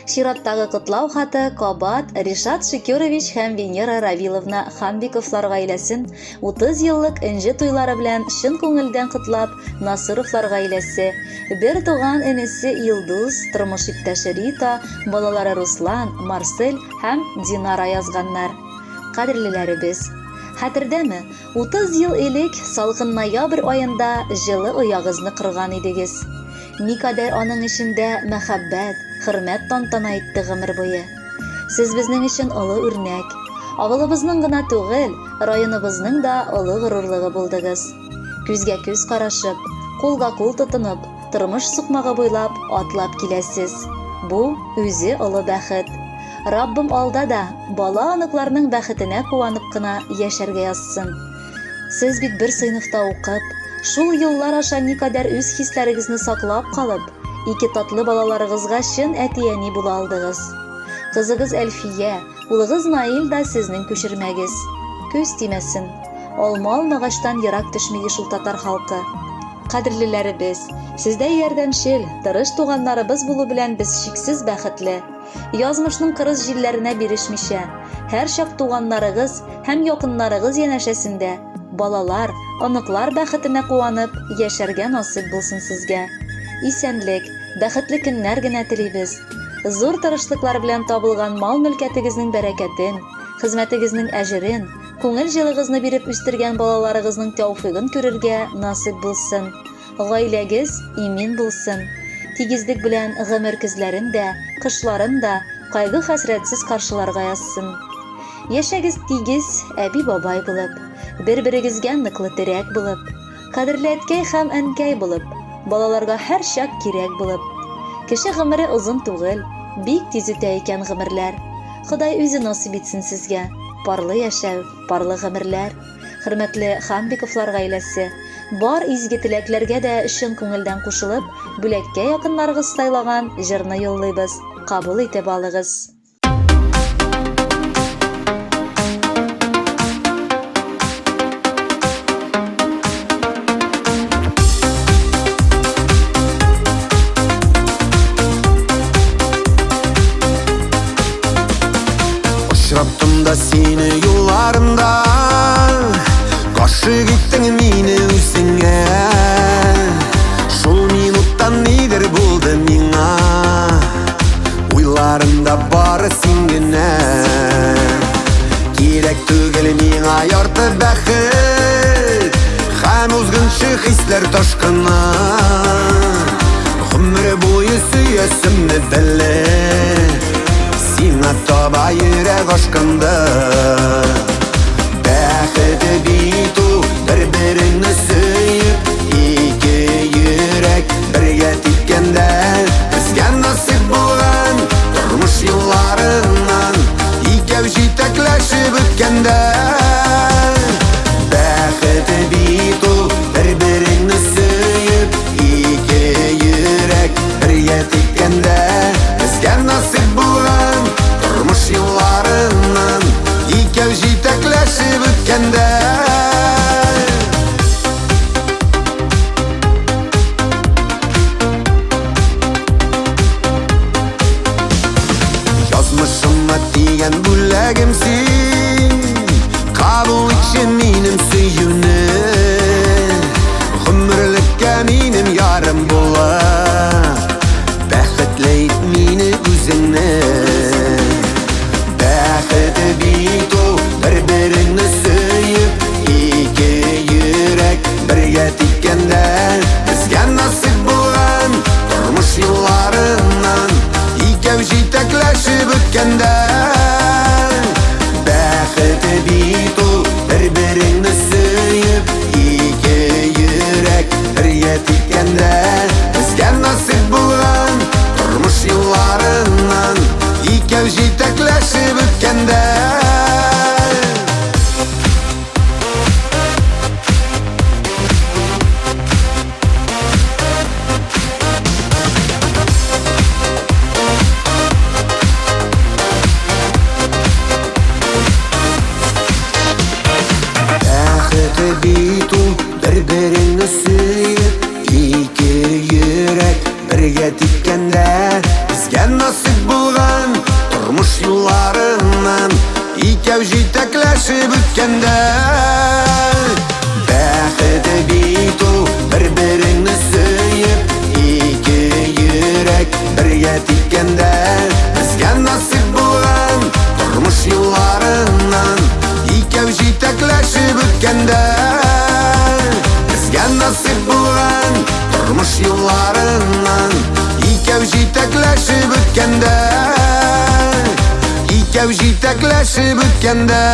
Чираттагы котлау хаты кабат Ришат Шикюрович һәм Венера Равиловна Ханбиковлар гаиләсен 30 еллык энҗе туйлары белән чын күңелдән котлап, Насыровлар гаиләсе, бер туган энесе Илдус, тормыш иптәше Рита, балалары Руслан, Марсель һәм Динара язганнар. Кадерлеләребез! Хәтердәме, 30 ел элек салкын ноябрь аенда җылы оягызны корган идегез. Никадәр аның эчендә мәхәббәт, хөрмәт тантана итте гомер буе. Сез безнең өчен олы үрнәк. Авылыбызның гына түгел, районыбызның да олы горурлыгы булдыгыз. Күзгә күз карашып, кулга кул тотынып, тормыш сукмагы буйлап атлап киләсез. Бу үзе олы бәхет. Раббым алда да бала-оныкларның бәхетенә куанып кына яшәргә язсын. Сез бит бер сыйныфта укып, шул еллар аша никадәр үз хисләрегезне саклап калып, ике татлы балаларыгызга чын әти-әни була алдыгыз. Кызыгыз Әлфия, улыгыз Наил да сезнең күчермәгез. Күз тимәсен. Алма алмагачтан ерак төшми ди шул татар халкы. Кадерлеләребез, сездәй ярдәмчел, тырыш туганнарыбыз булу белән без чиксез бәхетле. Язмышның кырыс җилләренә бирешмичә, һәрчак туганнарыгыз һәм якыннарыгыз янәшәсендә, балалар, оныклар бәхетенә куанып яшәргә насыйп булсын сезгә. Исәнлек, бәхетле көннәр генә телибез. Зур тырышлыклар белән табылган мал-мөлкәтегезнең бәрәкәтен, хезмәтегезнең әҗерен, күңел җылыгызны биреп үстергән балаларыгызның тәүфыйгын күрергә насыйп булсын. Гаиләгез имин булсын. Тигезлек белән гомер көзләрен дә, кышларын да кайгы-хәсрәтсез каршыларга язсын. Яшәгез тигез әби-бабай булып, бер-берегезгә ныклы терәк булып, кадерле әткәй һәм әнкәй булып, балаларга һәрчак кирәк булып. Кеше гомере озын түгел, бик тиз үтә икән гомерләр. Ходай үзе насыйп итсен сезгә парлы яшәү, парлы гомерләр. Хөрмәтле Ханбиковлар гаиләсе, бар изге теләкләргә дә чын күңелдән кушылып, бүләккә якыннарыгыз сайлаган җырны юллыйбыз. Кабул итеп алыгыз. Очраттым да сине юлларымда Гашыйк иттең мине үзеңә Шул минуттан нидер булды миңа Уйларымда бары син генә Кирәк түгел миңа ярты бәхет Һәм узгынчы хисләр ташкыны Гомер буе сөясемне белеп Сиңа таба йөрәк ашкынды. Бәхет бит ул бер-береңне сөеп, ике йөрәк бергә типкәндә. Безгә насыйп булган тормыш юлларыннан икәү җитәкләшеп үткәндә. Бәхет бит ул бер-береңне сөеп, ике йөрәк бергә типкәндә. Безгә насыйп булган тормыш юлларыннан икәү җитәкләшеп үткәндә. Язмышыма тигән бүләгем син, кабул итче минем сөюне. Гомерлеккә минем ярым булып, бәхетле ит мине үзеңне. Бәхет бит ул бер-береңне сөеп, ике йөрәк бергә типкәндә. Безгә насыйп булган тормыш юлларыннан икәү җитәкләшеп үткәндә. Бәхет бит ул бер-береңне сөеп, ике йөрәк бергә типкәндә. Безгә насыйп булган тормыш юлларыннан икәү җитәкләшеп үткәндә. Бәхет бит ул бер-береңне сөеп, ике йөрәк бергә типкәндә. Безгә насыйп булган Икәү җитәкләшеп үткәндә. Бәхет бит ул бер-береңне сөеп, ике йөрәк бергә типкәндә. Безгә насыйп булган тормыш юлларыннан икәү җитәкләшеп үткәндә. Безгә насыйп булган тормыш юлларыннан икәү җитәкләшеп үткәндә. Икәү җитәкләшеп үткәндә.